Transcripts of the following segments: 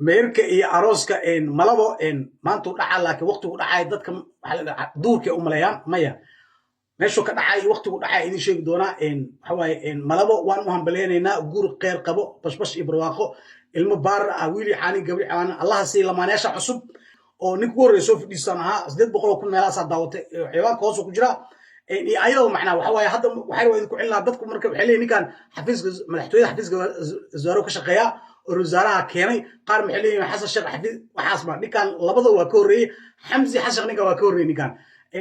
Meherka iyo arooska Malabo maanta u dhacaa, laakiin waqtigu dhacay dadka duurkay u maleeyaan. Maya, meeshuu ka dhacay iyo waqtigu dhacay idin sheegi doonaa. Waxa waaye, Malabo waan u hambaleynaynaa, guur kheyr qabo, bashbash iyo barwaaqo, ilmo baarar ah, wiili caani, gabri caani, Allaha sii. Lamaanayaasha cusub oo ninka ugu horreeya soo fadhiistaan ahaa, 800,000 meelahaasaa daawatay. Xayawaanka hoos ku jira iyo ayadoo macnaa waxa waaye, hadda waxay waa idinku celin lahaa. Dadku marka waxay leeyihin ninkan xafiiska madaxtooyada, xafiiska wasaaro ka shaqeeya oo wasaaraha keenay. Qaar maxay leeyihin Xasan Sheekh xafiis waxaas ma. Ninkan labada waa ka horreeyey Xamsi. Xasan Sheekh ninkan waa ka horreeyey. Ninkan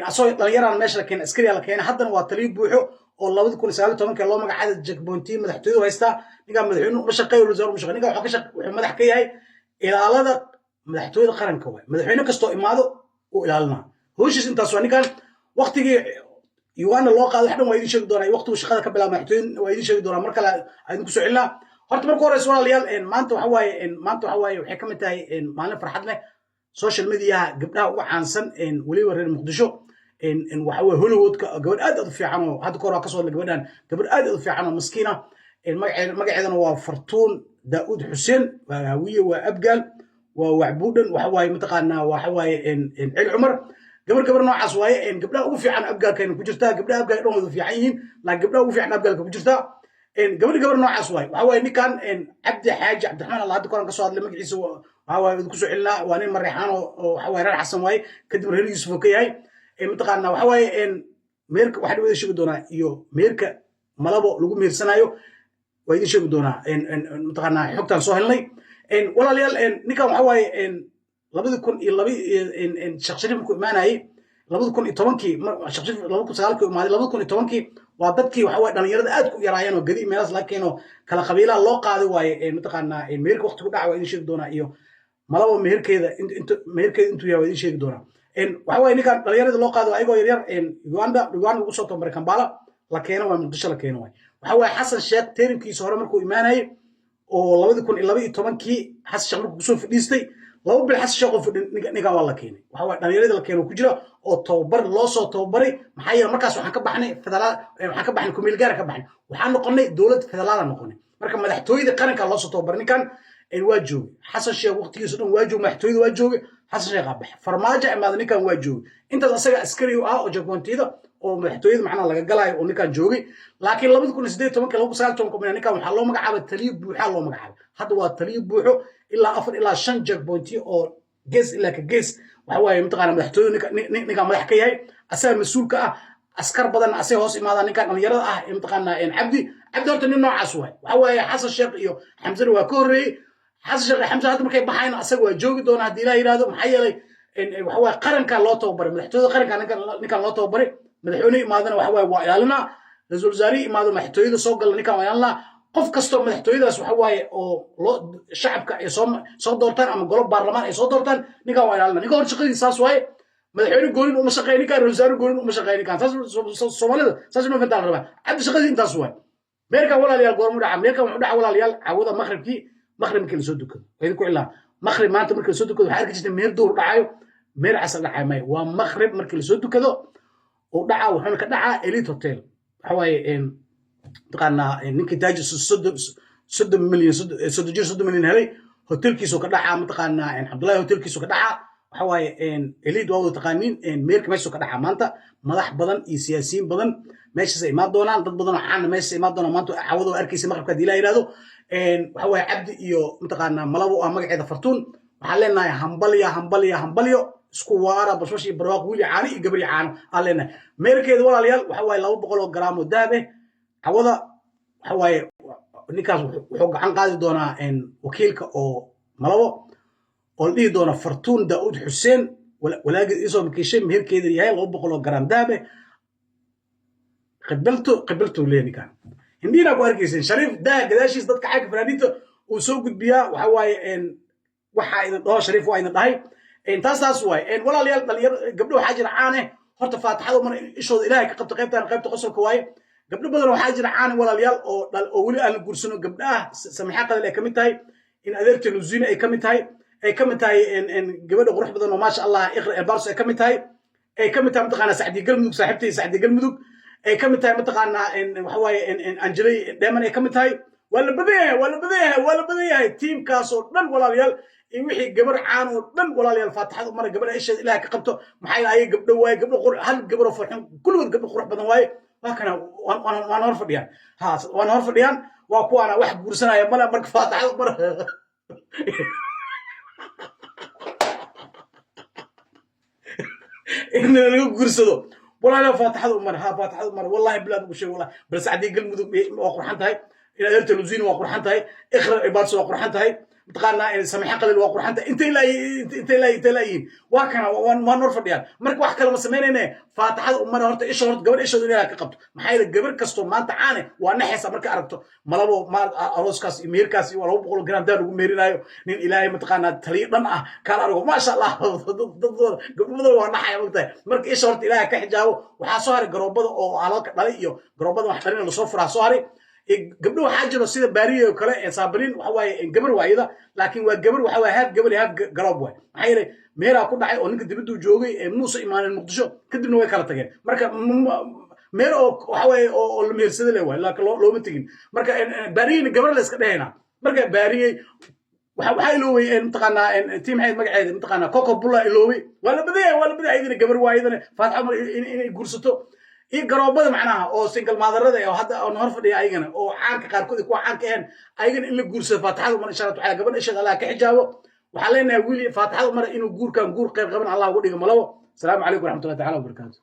asagoo dhalinyaraan meesha la keenay, askariya la keenay, haddana waa taliyo buuxo oo 2019-ka loo magacaabay. Checkpoint madaxtooyadu haystaa. Ninkan madaxweynuhu uma shaqeeyo, wasaar uma shaqeeyo. Ninkan wuxuu madax ka yahay ilaalada madaxtooyada qaranka waay. Madaxweyne kastoo imaado uu ilaalinaa, howshiis intaas waa. Ninkan waqtigii Uganda loo qaado wax dhan waa idin sheegi doonaa. Waqtigu shaqada ka bilaaba madaxtooyin waa idin sheegi doonaa, mar kale idinku soo celinaa. Horta marka horeysa, walaalayaal, maanta waxa waaye waxay ka mid tahay maalin farxad leh. Social mediaha gabdhaha uga caansan, weliba reer Muqdisho, waxa waaye Hollywoodka, gabadh aad aad u fiican oo hadda kahor waa kasoo hadlay gabadhan, gabadh aad aad u fiican oo maskiina. Magaceedana waa Fartuun Daa'uud Xuseen, waa Hawiye, waa Abgaal, waa Wacbuudhan, waxa waaye mataqaanaa, waxa waaye Celi Cumar. Gabar noocaas waaye. Gabdhaha ugu fiican Abgaalkayna ku jirtaa. Gabdhaha Abgaalka dhan wada fiican yihiin, laakiin gabdhaha ugu fiican Abgaalka ku jirtaa. Gabar noocaas waaye. Waxa waaye ninkan Cabdi Xaaji Cabdiraxmaan Allah, hadda koran kasoo hadlay magaciisa, waxa waaye idinku soo celinaa. Waa nin Mareexaan oo waxa waaye reer Xasan waaye, kadib reer Yuusuf oo ka yahay. Mataqaanaa, waxa waaye meherka waxaan wada sheegi doonaa iyo meherka Malabo lagu mehersanayo waa idin sheegi doonaa. Mataqaanaa, xogtaan soo helnay, walaalayaal, ninkan waxa waaye 2002 Sheekh Shariif markuu imaanayay, 2010-kii, Sheekh Shariif 2009-kii imaaday, 2010-kii waa dadkii waxa waaye dhalinyarada aad ku yaraayeen oo gadi meelahaas laga keeno, kala qabiilaha loo qaaday waaye. Mataqaanaa, meherka waqti ku dhaca waa idin sheegi doonaa, iyo Malabo meherkeeda meherkeeda intuu yahay waa idin sheegi doonaa. Waxa waaye ninkan dhalinyarada loo qaado ayagoo yaryar Uganda lagu soo tababaray, Kampala la keeno waa, Muqdisho la keeno waay. Waxa waaye Xasan Sheekh terimkiisa hore markuu imaanayay oo 2012-kii, Xasan Sheekh markuu kusoo fadhiistay, 2 bil Xasan Sheekh oo fadhin, ninkan waa la keenay. Waxa waaye dhalinyarada la keeno ku jira oo tababar loo soo tababaray. Maxaa yeele markaas waxaan ka baxnay federaal, waxaan ka baxnay kumeel gaara ka baxnay, waxaan noqonay dowlad federaala noqonay. Marka madaxtooyada qaranka loo soo tababaray. Ninkan waa joogay Xasan Sheekh waqtigiisa dhan, waa joogay madaxtooyada, waa joogay. Xasan Sheekh aa baxay, Farmaajo imaada, ninkan waa joogay intaas. Asaga askari u ah oo checkpointiyada oo madaxtooyada macnaha laga galaayo oo ninkan joogay. Laakiin 2018-ka, 2019-ka, ninkan waxaa loo magacaabay taliyo buuxaa loo magacaabay. Hadda waa taliyo buuxo, ilaa afar ilaa shan checkpointiyo oo gees ilaa ka gees waxa waaye mataqaana madaxtooyada ninkan madax ka yahay, asaga mas-uulka ah. Askar badan asay hoos imaadaan. Ninkan dhalinyarada ah ee mataqaana Cabdi horta nin noocaas waay. Waxa waaye Xasan Sheekh iyo Xamsena waa ka horreeyey. Xasan Sheekh iyo Xamse hadda markay baxayna asaga waa joogi doona haddii Ilaah yidhahdo. Maxaa yeelay waxa waaye qaranka loo tababaray, madaxtooyada qaranka ninkan loo tababaray. Madaxweyne imaadana waxa waaye waa ilaalinaa, ra-iisul wasaarihi imaado, madaxtooyada soo gala, ninkan waa ilaalinaa. Qof kastoo madaxtooyadaas waxa waaye oo loo shacabka ay soo doortaan ama golo baarlamaan ay soo doortaan, ninkan waa ilaalina. Ninkan hor shaqadiisa saas waaye. Madaxweyne goonin uma shaqeeya ninkan, ra-iisul wasaare goonin uma shaqeeya ninkan. Saas Soomaalida saas inoo fahantaa la rabaa. Cabdi shaqadii intaas waaye. Meerkan, walaalayaal, goormu dhaca meerkan? Wuxuu dhaca, walaalayaal, cawada maqribkii, maqrib markii lasoo dukado. Waa idinku cilaa maqrib maanta markii lasoo dukado. Waxaa arki jirtay meer duhur dhacayo, meer casar dhacayo. Maya, waa maqrib markii lasoo dukado uu dhacaa. Wuxuuna ka dhacaa Elite Hotel. Waxa waaye mataqaanaa ninkii taajir 30 milyan, 30 jir 30 milyan helay, hotelkiisuu ka dhacaa. Mataqaanaa, Cabdullahi hotelkiisuu ka dhacaa. Waxa waaye Elite waa wada taqaaniin. Meerka meeshuu ka dhacaa maanta, madax badan iyo siyaasiyiin badan meeshaas imaan doonaan, dad badan oo caana meeshaas imaan doonaan maanta cawada. Oo arkaysa maqribka haddii Ilaah yidhahdo. Waxa waaye Cabdi iyo mataqaanaa Malabo ah magaceeda Fartuun, waxaan leenahay hambalya, hambalya, hambalyo, isku waara, bashbash iyo barwaaq, wiil iyo caano iyo gabar iyo caano aan leenahay. Meerkeeda, walaalayaal, waxa waaye 200 oo garaam oo dahab eh. Cawada waxa waaye ninkaas wuxuu gacan qaadi doonaa wakiilka oo Malabo oo la dhihi doona Fartuun Daa'uud Xuseen walaageed iisoo makiishay, meherkeeda yahay 200 oo garaam dahab eh, qibalto qibalto leeyahay ninkan. Hindiina ku arkaysin Shariif daha gadaashiis dadka xagga fanaaniinta uu soo gudbiyaa. Waxa waaye waxaa idin dhaho Shariif waa idin dhahay. Taas waaye, walaalayaal. Dhalinyaro gabdho waxaa jira caane. Horta faatixada mar ishooda Ilaahay ka qabta. Qaybtan qaybta qosolka waaye. Gabdho badan waxaa jira caane, walaalayaal, oo weli aan la guursano. Gabdhaha Samixa Qadal ay ka mid tahay, in adeerta Luzina ay ka mid tahay, ay ka mid tahay gabadha qurux badan oo maasha Allah Iqra Elbarso ay ka mid tahay, ay ka mid tahay mataqaanaa Sacdi Galmudug, saaxiibtay Sacdi Galmudug ay ka mid tahay, mataqaanaa waxa waaye Anjelay Dheeman ay ka mid tahay. Waa la badan yahay, waa la badan yahay, waa la badan yahay tiimkaasoo dhan, walaalayaal, iyo wixii gabar caan oo dhan. Walaalayaal, faatixada umara gabadha isheeda Ilaah ka qabto. Maxaa yeelay ayaga gabdho waaye, gabdho qurux, hal gabaroo farxun, kulligood gabdho qurux badan waaye. Waa kana, waan hor fadhiyaan, ha, waan hor fadhiyaan. Waa kuwaana wax guursanaya male. Marka faatixada umara in laga guursado, walaalayaal, faatixada umar, ha, faatixada umar. Wallahi bilaad ugu sheeg, wallahi. Balse haddii Galmudug waa qurxan tahay, inaad erta Luziin waa qurxan tahay, Iqra Ibaadso waa qurxan tahay, mataqaanaa Samixa Qalil waa qurxan tahay. Intay laayiin, intay laayiin, intay laayiin. Waa kana, waan hor fadhiyaan. Marka wax kale ma samaynayne, faatixada umar horta isha, horta gabadh ishooda inay ka qabto. Maxaa yeelay gabar kastoo maanta caane waa naxaysa marka aragto Malabo maal arooskaas iyo meherkaas iyo 200 gram daa lagu meherinayo. Nin Ilaahay mataqaanaa taliyo dhan ah kaala argo, maasha Allah, dad gabdhada waa naxaya, mogtahay. Marka isha horta Ilaahay ka xijaabo. Waxaa soo haray garoobada oo halalka dhalay iyo garoobada wax dhalina lasoo furaa soo haray. Gabdho waxaa jiro sida Baariye oo kale, Saabiriin waxa waaye gabar waa iyada, laakiin waa gabar, waxa waaye half gabar iyo half garoob waay. Maxaa yeelay meheraa ku dhacay oo ninka dibaduu joogay, muusa imaanin Muqdisho, kadibna way kala tageen. Marka meer oo waxa waaye oo la mehersada le waay, laakiin looma tegin. Marka Baariyeyna gabar la iska dhehaynaa. Marka Baariyey waxaa iloobay, mataqaanaa tii maxay magaceeda, mataqaanaa Coco Bulla iloobay. Waa la badaya, waa la badaya. Iyadana gabar waa, iyadana Faatix Umar inay guursato. Iyo garoobada macnaha oo single motherada oo hadda oo hor fadhiya ayagana oo caanka qaarkood iyo kuwa caanka ahayn, ayagana in la guursado faatixada umar, insha Allah taala. Gabadha isheeda Allah ka xijaabo. Waxaan leenahay wiil faatixada umar inuu guurkan guur qayb qaban Allah ugu dhigo Malabo. Asalaamu calaykum waraxmatullahi taala wabarakaatu.